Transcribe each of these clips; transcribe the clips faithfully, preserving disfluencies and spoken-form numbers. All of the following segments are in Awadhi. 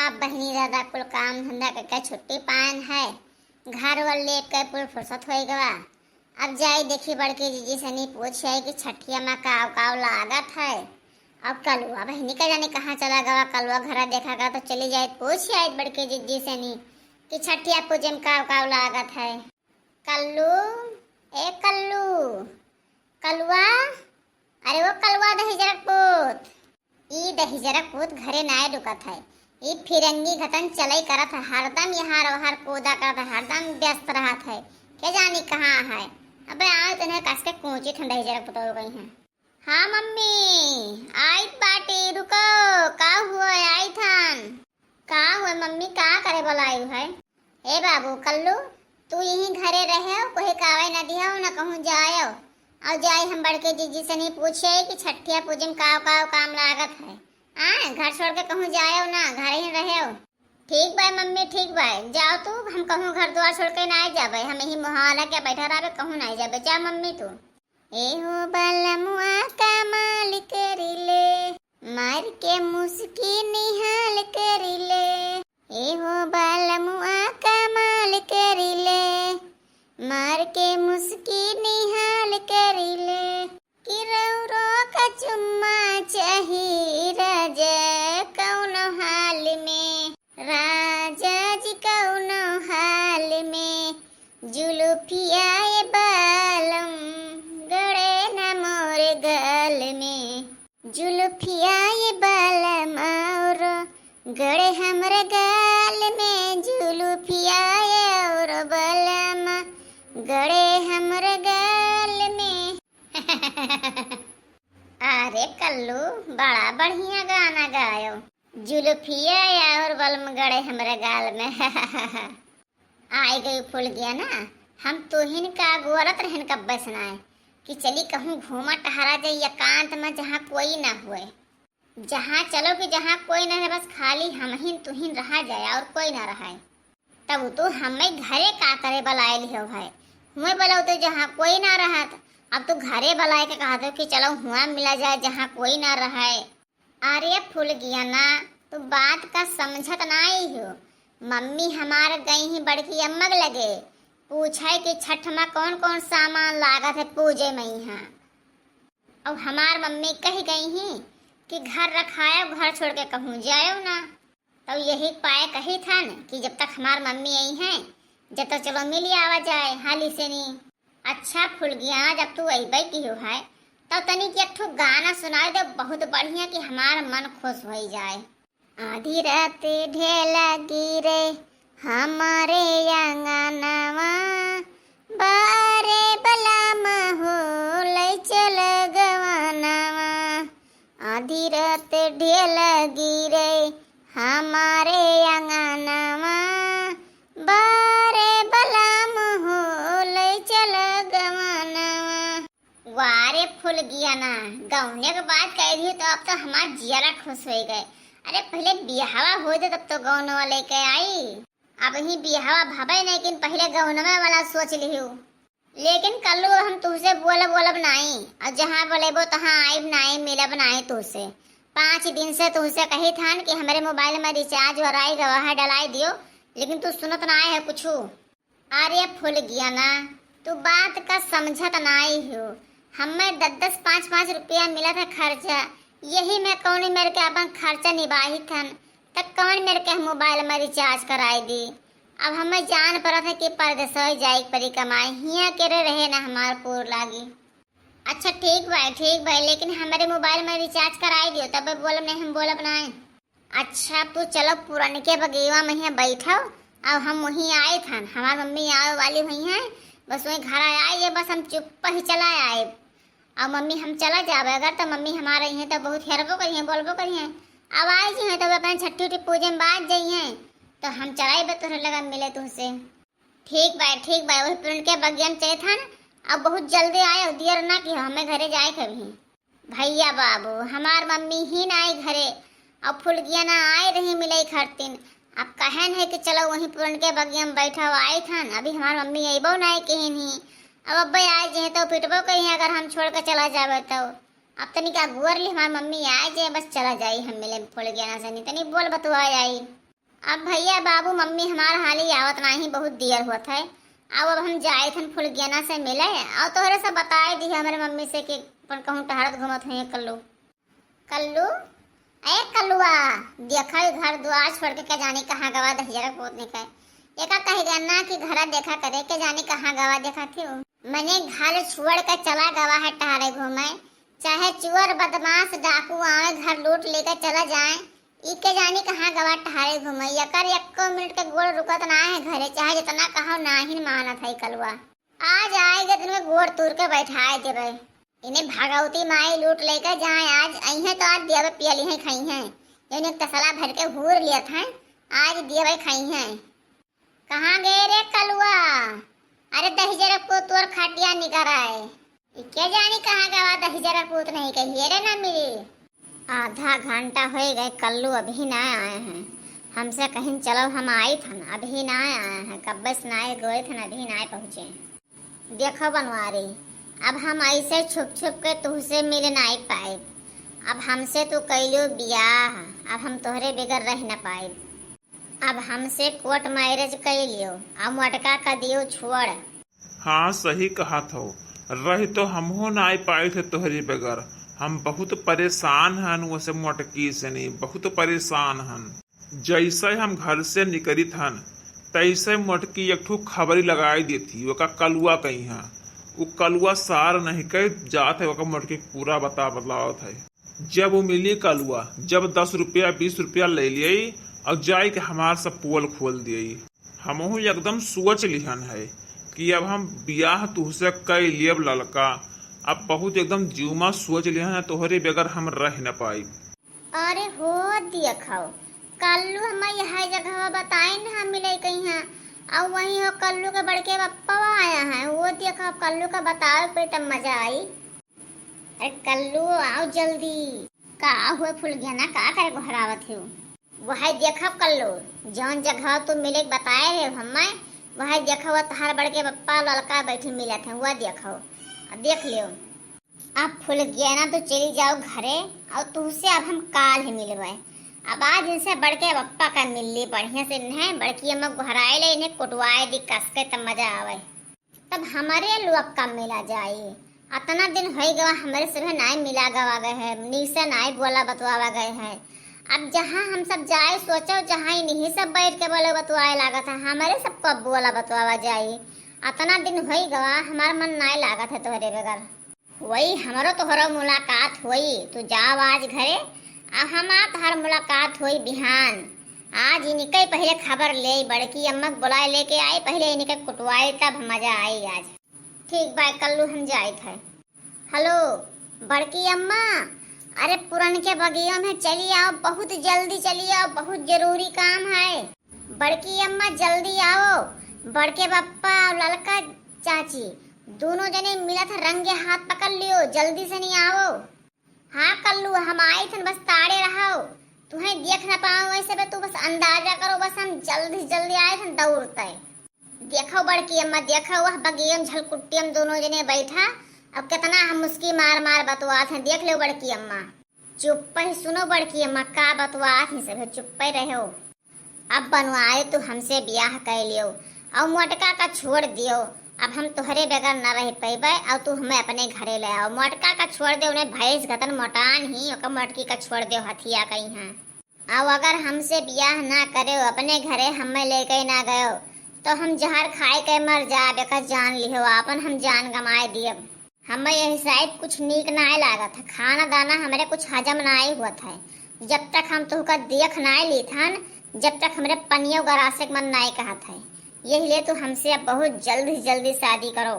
अब बहिनी दादा कुल काम धंधा करके छुट्टी पाएन है, घर वर लेट के कुल फुर्सत होई गवा। अब जाई देखी बड़की जीजी से नहीं पूछ आई कि छठिया में काव काव लागत है। अब कलुआ बहिनी का जाने कहाँ चला गवा, कलुआ घरा देखा गवा तो चली जाए पूछ आई बड़की जीजी से नहीं कि छठिया पूजे में काव काव लागत है। कल्लू, ए कल्लू, कलुआ, अरे वो कलुआ दहिजरक पूत। ई दहिजरक पूत घरे नाय डुकत है। ई फिरंगी घतन चलई करत है, हरदम यहाँ ओहर कूदा करत है, हरदम व्यस्त रहत है। के जानी कहाँ है। अबे आओ तन्हे कस के कूची ठंडा दहिजरक पुतौ गई हैं। हाँ मम्मी, आइत बाटी, रुको, का हुआ, आइत हन। का हुआ मम्मी, का करे बोलायु है? ए बाबू कल्लू, तू यहीं घरे रहे, कोई कावे न दिया, न कहूँ जायो। और जाई हम बड़के जीजी से नहीं पूछे कि छठिया पूजे में काव काव काम लागत है। हाँ, घर छोड़ के कहूँ जायो ना, घर ही रहे। ठीक बाय मम्मी, ठीक बाय, जाओ तू, हम कहूँ घर द्वार छोड़ के ना जाबे, हम यही मोहल्ला के बैठा रहबे, कहूँ ना जाबे, जा मम्मी तू। ए हो बलमुआ कमाल करिले, मार के मुस्की निहाल करिले। ए हो बलमुआ कमाल करिले, मार के मुस्की निहाल करिले। कि रौरो का चुम्मा चाही राजा कौनो हाल में, राजा जी कौनो हाल में। जुलुफिया ए बालम गड़े न मोर गाल में, जुलुफिया ए बालम और गड़े हमरे गाल में, जुलुफिया ए और बालम गड़े हमरे गाल में। अरे कल्लू, बड़ा बढ़िया गाना गायो। जुलुफिया ए और बालम गड़े हमरे गाल में। आई गई फुलगियाना, हम तुहिन का अगोरत रहन कब्बे से नाय कि चली कहूँ घूमा टहरा जाई एकांत में, जहाँ कोई ना हुए, जहाँ चलो कि जहाँ कोई ना रहे, बस खाली हमहिन तुहिन रहा जाए और कोई ना रहे। तब तू हमें घरे का करे बुलाए लिहो है, हुए बोलो तो जहाँ कोई ना रहत, अब तू घरे बुलाए के कहत हो कि चलो हुआ मिला जाए जहाँ कोई ना रहे। अरे फुलगियाना, तू बात का समझत नाई हो। मम्मी हमार गई ही बड़की अम्मा के लगे, पूछे कि छठ में कौन कौन सामान लागत है पूजे में यहाँ। अब हमार मम्मी कह गई ही कि घर रखायो, घर छोड़ के कहूँ जायो ना। तो यही पाए कही थन कि जब तक हमार मम्मी आई हैं, जब तक चलो मिल आवा जाए हाली से नी। अच्छा फुलगियाना, जब तू अइबे किहो है, तब तनी के एक ठो गाना सुनाई दे, बहुत बढ़िया, कि हमार मन खुश होई जाए। आधी रात ढेला गिरे हमारे आंगनवा, बारे बलम हो लै चल गवनवा। आधी रात ढेला गिरे हमारे आंगनवा, बारे बलम हो लै चल गवनवा। वाह रे फुलगियाना, गौने के बात कह रही तो अब तो हमार जियरा खुश हो गए। अरे पहले बियाहवा हो दे तब तो गौनवा लेके आई। अब ही बियाहवा भवे नहीं, लेकिन पहले गौनवा वाला सोच लिहू। लेकिन कल्लू हम तुहसे बोलब बोलब नाई, और जहाँ बोलेबो तहाँ आइब नाई, मिलब नाई तुहसे। पाँच दिन से तुहसे कही थान कि हमरे मोबाइल में रिचार्ज हो रही गवा है, डलाई दियो, लेकिन तू सुनत नाई है कुछू। अरे फुलगियाना, तू बात का समझत नाई हो। हमें दस दस पाँच पाँच रुपया मिलत है खर्चा, यही में कौन मेर के अपन खर्चा निबाहित हन, त कौन मेर के हम मोबाइल में रिचार्ज कराई दी। अब हमें जान पड़त है कि परदेसवा जाए के परी कमाए, हियाँ के रहे ना हमार पूर लागी। अच्छा ठीक बाय, ठीक बाय, लेकिन हमरे मोबाइल में रिचार्ज कराई दियो, तब बोलब नहीं, हम बोलब नहीं। अच्छा, अब तू चलो पुरनके बगियवा में हियाँ बैठो, अब हम वहीं आए थन, हमार मम्मी आवे वाली हुई हैं, बस वहीं घर आए, ये बस हम चुप ही चला आए। अब मम्मी हम चला जावे, अगर तो मम्मी हमारे यहाँ तो बहुत हेरबो करी हैं, बोलबो करी हैं। अब आए जी हैं तो अपन छठी उठी पूजे में बाज जाई हैं, तो हम चलाई बे तोहरे लगा मिले तुहसे। ठीक बाय, ठीक बाय, वही पुरनके बगिया में चले थन, अब बहुत जल्दी आए, देर ना की हमें घरे जाए के भी। भैया बाबू, हमार मम्मी ही ना आई घरे, अब फुलगियाना आई रही मिले खातिन। अब कहन है कि चलो वहीं पुरनके बगिया में बैठो, आई थन, अभी हमार मम्मी अइबो ना किहिन ही। अब अब्बे आए जे तो पिटबो करी, अगर हम छोड़ के चला जावे तो। अब तनी का गुअर ली हमार मम्मी आए जे, बस चला जाई हम मिले फुलगियाना से, नहीं तनी बोल बतुआ जाई। अब भइया बाबू मम्मी हमार हाली आवत नाही, बहुत देर होत है। अब, अब हम जाइत हन फुलगेना से मिले, अउर तोहरे से बताए दी हमरे मम्मी से कि अपन कहूँ टहरत घूमत हुई कल्लू। कल्लू, ए कल्लुआ, देखा ई घर दुआर छोड़ के के जानी कहाँ गवा दहिजरा पूत निके। एका कही गया ना कि घरा देखा करे, के जानी कहाँ गवा देखा थी। मने घर छोड़ के चला गवा है टहरे घूमे, चाहे चोर बदमाश डाकू आवे घर लूट लेके चला जाए, ई के जानी कहाँ गवा टहरे घूमे। एकर एको मिनट के गोड़ रुकत ना है घरे, चाहे जितना कहो नाही मानत है कलुआ। आज आएगे तो इनके गोड़ तोड़ के बैठाए देबे। इन्हें भगवती माई लूट लेके जाए, आज अइहें तो आज देबे पियली हैं खाई हैं। इन्हें तसला भर के हूर लियत हैं, आज देबे खाई हैं। कहाँ गए रे कलुआ? अरे दहिजरा पूत तोर खटिया निकर आए। ई के जानी कहाँ गवा दहिजरा पूत नहीं कहिए रे ना मिली। आधा घंटा होइ गए, कल्लू अभी ना आए हैं। हमसे कहीं चलो हम आइत हन, अभी ना आए हैं। कब्बे से ना आए गोइत हन, अभी ना पहुँचे हैं। देखो बनवारी, अब हम ऐसे छुप छुप के तुहसे मिल नाई पाइब। अब हमसे तू कैलियो बियाह, अब हम तोहरे बगैर रह न पाइब। अब हमसे कोर्ट मैरिज कैलियो, अब मोटका का दियो छोड़। हाँ, सही कहत हो, रह तो हमहू नाई पाइत है तोहरे बगैर। हम बहुत परेशान हन वसे मोटकी से नहीं, बहुत परेशान हन। जैसे हम घर से निकलित हन, तैसे मोटकी एक ठो खबरी लगाई देती, ओका कलुआ कहीं है। उ कलुआ सार नहीं कह जात है, ओका मोटकी पूरा बता बतलावत है। जब वो मिली कलुआ, जब दस रुपया, बीस रुपया ले लिए और जाए के हमार सब पोल खोल दिए। हमहू एकदम सोच लिहन है कि अब हम बियाह तुहसे कई लेब ललका। अब बहुत एकदम जुमा सोच लिहन है, तोहरे बगैर हम रह न पाई। अरे हो देखो, कल्लू हम यह जगह बताए न हम मिले कहीं हैं, और वहीं हो कल्लू के बड़के पप्पा आया है। वो देखो, कल्लू का बतावे पे तब मजा आई। अरे कल्लू आओ जल्दी। का हुए फुलगेना, का करे गोहरावत हो? वह देखो कल्लू, जौन जगह तू मिले के बताए रहे हमें, वह देखो वो तहार बड़के पप्पा ललका बैठी मिलत हैं, वह देखो। अब देख लियो। अब फुलगेना तू चली जाओ घरे, और तुहसे अब हम काल ही मिलबे। अब आज इनसे बड़के पप्पा का मिल ली बढ़िया से, इन्हें बड़की अम्मा गोहराए ले, इन्हें कुटवाए दी कस के, तब मजा आवे। तब हमरे लोग का मिला जाई। अतना दिन होई गवा हमरे सभे नाई मिला गवा गए है, नीक से नाई बोला बतवावा गए है। अब जहाँ हम सब जाए सोचो, जहाँ इन्हीं सब बैठ के बोले बतवाए लागत है, हमरे सब कब बोला बतवावा जाई। अतना दिन होई गवा, हमार मन नाई लागत है तोहरे बगैर। होई हमरो तोहरो मुलाकात होई, तू जाओ आज घरे, आ हमार तोहर मुलाकात होई बिहान। आज इनके पहले खबर ले, बड़की अम्मा के बुलाए लेके आई, पहले इनके कुटवाई तब मजा आई आज। ठीक बा कल्लू, हम जाइत है। हेलो बड़की अम्मा, अरे पुरनके बगिया में चली आओ, बहुत जल्दी चली आओ, बहुत जरूरी काम है। बड़की अम्मा जल्दी आओ, बड़के पप्पा और ललका चाची दोनों जने मिलत है, रंगे हाथ पकड़ लियो, जल्दी से नहीं आओ। हाँ कल्लू, हम आइत हन, बस ताड़े रहो, तुहें देख न पाओ वैसे बे, तू बस अंदाजा करो, बस हम जल्दी से जल्दी आइत हन दौड़ते। देखो बड़की अम्मा, देखो वह बगियम झलकुट्टियम दोनों जने बैठा, अब कितना हम मुस्की मार मार बतवात हैं, देख लो बड़की अम्मा। चुप्पे सुनो बड़की अम्मा, का बतवात ही सभे, चुप्पे रहो। अब बनवाए तू हमसे ब्याह कर लियो, और मोटका का छोड़ दियो। अब हम तोहरे बगैर न रह पैबे, और तू हमें अपने घरे ले आओ। मोटका का छोड़ दे, उन्हें भैंस गतन मोटान ही, ओकर मोटकी का छोड़ दे, हथिया कहीं हैं। और अगर हमसे ब्याह ना करे, अपने घरे हमें लेके ना गयो, तो हम जहर खाए के मर जाब, एकर जान लिहो, आपन हम जान गमाए दियब। हमें यही साइड कुछ नीक नाय लागत है, खाना दाना हमरे कुछ हजम नाय हुअत है। जब तक हम तुहका देख नाय लीत हन, जब तक हमरे पनियो गरासे के मन नाय कहत है। यही लिए तू हमसे अब बहुत जल्दी से जल्दी शादी करो।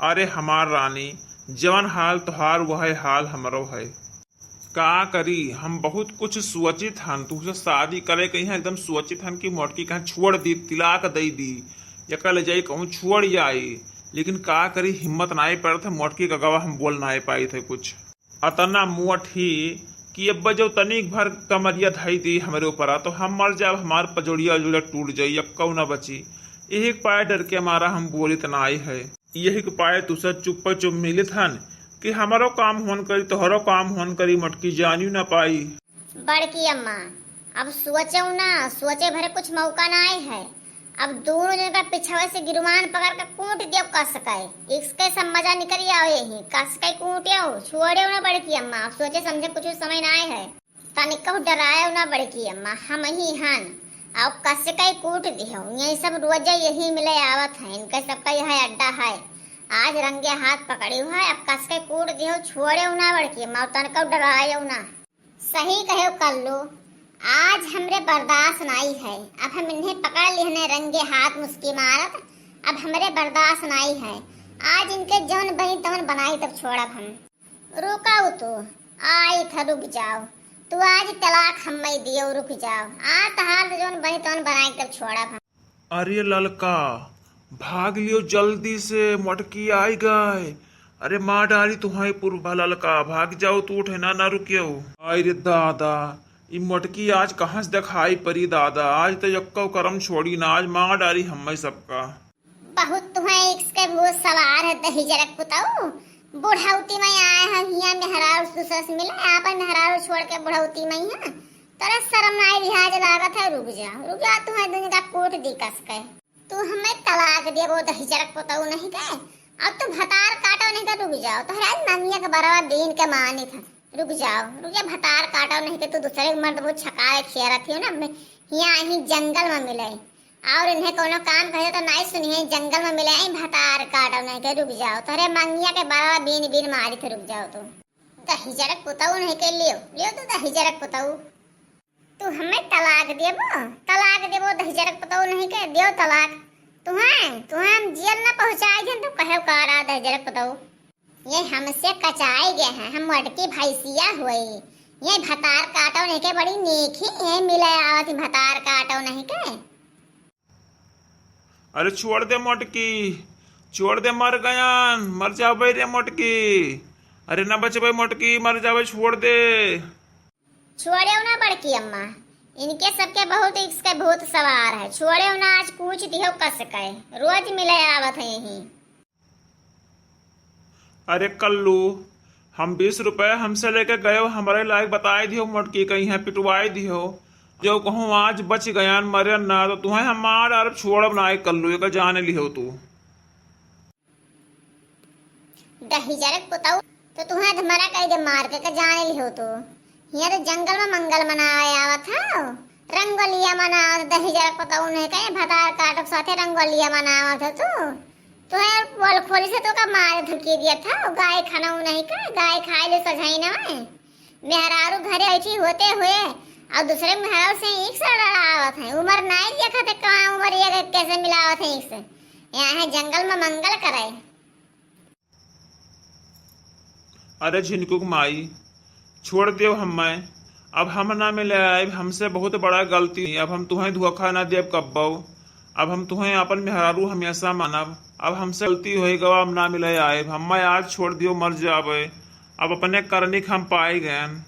अरे हमार रानी, जवन हाल तोहार वह हाल हमरो है। का करी, हम बहुत कुछ सोचित हन, तुहसे शादी करे के यहाँ एकदम सोचित हन कि मोटकी कहाँ छोड़ दी, तिलाक दे दी, या ले जाई कहूँ छोड़ आई। लेकिन का करी, हिम्मत नाय पड़त है, मोटकी का गवा हम बोल नाय पाई थे कुछ। अतना मोट ही कि अब जो तनिक भर कमरिया धई दी हमरे ऊपर, तो हम मर जाब, हमार पजोड़िया उजोड़िया टूट जाई, यक्कौ ना बची। यही पाए डर के मारा हम बोलित नाय है। यही के पाए तुसे चुप्पे चुप मिलित हन कि हमरो काम होन करी, तोहरो काम होन करी, मोटकी जानियो ना पाई। बड़की अम्मा, अब सोचो ना, सोचे भरे कुछ मौका ना आए है। अब दोनों जन का पिछवे से गिरुमान पकड़ के कूट दियो कस के। इसके सब मजा निकल आओ यही, कस के कूटियो, छोड़ियो ना बड़की अम्मा। अब सोचे समझे कुछ समय ना आए है। तनिको डरायो ना बड़की अम्मा, हम ही हन। अब कस के कूट दियो, यही सब रोजे यही मिले आवत है, इनके सबका यह अड्डा है। आज रंगे हाथ पकड़ी हुआ है, अब कस के कूट दियो, छोड़ियो ना बड़की अम्मा, तनिको डरायो ना। सही कहे कल्लू, आज हमरे बर्दाश्त नाई है। अब हम इन्हें पकड़ लिहने रंगे हाथ मुस्की मारत, अब हमरे बर्दाश्त नाई है। आज इनके जौन बनी तौन बनाई तब छोड़ब हम। रुकाऊ तू, आई था रुक जाओ। तू आज तलाक हम्मे दियो, रुक जाओ। आज तहार जौन बनी तौन बनाई तब छोड़ब हम। अरे ललका, भाग लियो जल्दी से, मोटकी आई गए। अरे मार डारी तुहाई पुरभा ललका, भाग जाओ तू, उठे ना, ना रुकियो। आई रे दादा, ई मोटकी आज कहाँ से दिखाई परी दादा, आज तो यक्को करम छोड़ी ना, आज मार डारी हम्मे सबका। बहुत तुहाई इसके भूत सवार है दहिजरक पुतऊ, बुढ़ौती में आए है हिया मेहरारू दूसरे से मिले, आपन मेहरारू छोड़ के बुढ़ौती में है। तोरा शर्म नाई लिहाज लागत है, रुक जा, रुक जा, तुहाई दुनिया का कूट दी कस के। तू हमें तलाक देबो दहिजरक पुतऊ नहीं के, अब तू भतार काटो नहीं के, रुक जाओ। तोहरे आज मंगिया के बरवा बीन के मानी था, रुक जाओ, रुक जा, भतार काटो नहीं के, तू दूसरे के मर्द बहुत छकाए खियारत हियो ना, हिया ही जंगल में मिले। और इन्हें कोनो काम कहे तो नाई सुनिए, जंगल में मिले, आई भतार काटो नहीं के, रुक जाओ। तोहरे मंगिया के बरवा बीन बीन मारी थे, रुक जाओ तू। दहिजरक पुतऊ नहीं के, लियो, लियो तू दहिजरक पुतऊ। तू हमें तलाक देबो, तलाक देबो, दहिजरक पुतऊ नहीं के, दियो तलाक। तुहें, तुहें हम जेल न पहुँचाई देन, तू कहे का रहा दहिजरक पुतऊ। ये हमसे कचाई गए हैं, हम मोटकी भैंसिया हुई। ये भतार काटो नहीं के बड़ी नेकी, ये मिले आवत ही भतार काटो नहीं के। अरे छोड़ दे मोटकी, छोड़ दे, मर गयान, मर जाबे रे मोटकी। अरे ना बचबे मोटकी, मर जाबे, छोड़ दे। छोड़ेउ ना बड़की अम्मा, इनके सबके बहुत इसके भूत सवार है। छोड़ेउ ना, आज पूछ दिहो कस के, रोज मिले आवत है यहीं। अरे कल्लू, हम बीस रुपए हमसे लेके गयो, हमरे लायक बताई दिहो मोटकी, कहीं है पिटवाई दिहो। जो कहूँ आज बच गयान मरे ना, तो तुहें हम मार डारब, छोड़ब ना, ए कल्लू, एकर जाने लिहो तू। दहिजरक पुतऊ, तो तुहें तो मरा कह दे मार के, के जाने लिहो तू। हियाँ तो जंगल में मंगल मनावे आवत हो, रंगोलिया मनावत, दहिजरक पुतऊ नहीं कहे, भतार काटक साथे रंगोलिया मनावत हो तू। तुहें बोल खोली से तो का मारे धमकी दिया था, गाय खाना उ नहीं का, गाय खाए ले सजाई ना है। मेहरारू घरे ऐठी होते हुए और दूसरे मेहरारू से ईख से लड़ावत है। उम्र नाई देखत है, कहाँ उम्र ये कैसे मिलावत है ईख से। यहाँ है जंगल में मंगल करे। अरे झिनकुक माई, छोड़ देव हम्मे, अब हम ना मिले आइब, हमसे बहुत बड़ा गलती। अब हम तुहें धोखा ना देब कब्बो। अब हम तुहें अपन मेहरारू हमेशा मानब। अब हमसे गलती होई गवा, अब ना मिले आइब। हम्मे आज छोड़ दियो, मर जाबे। अब अपने करनी के हम पाई गयन।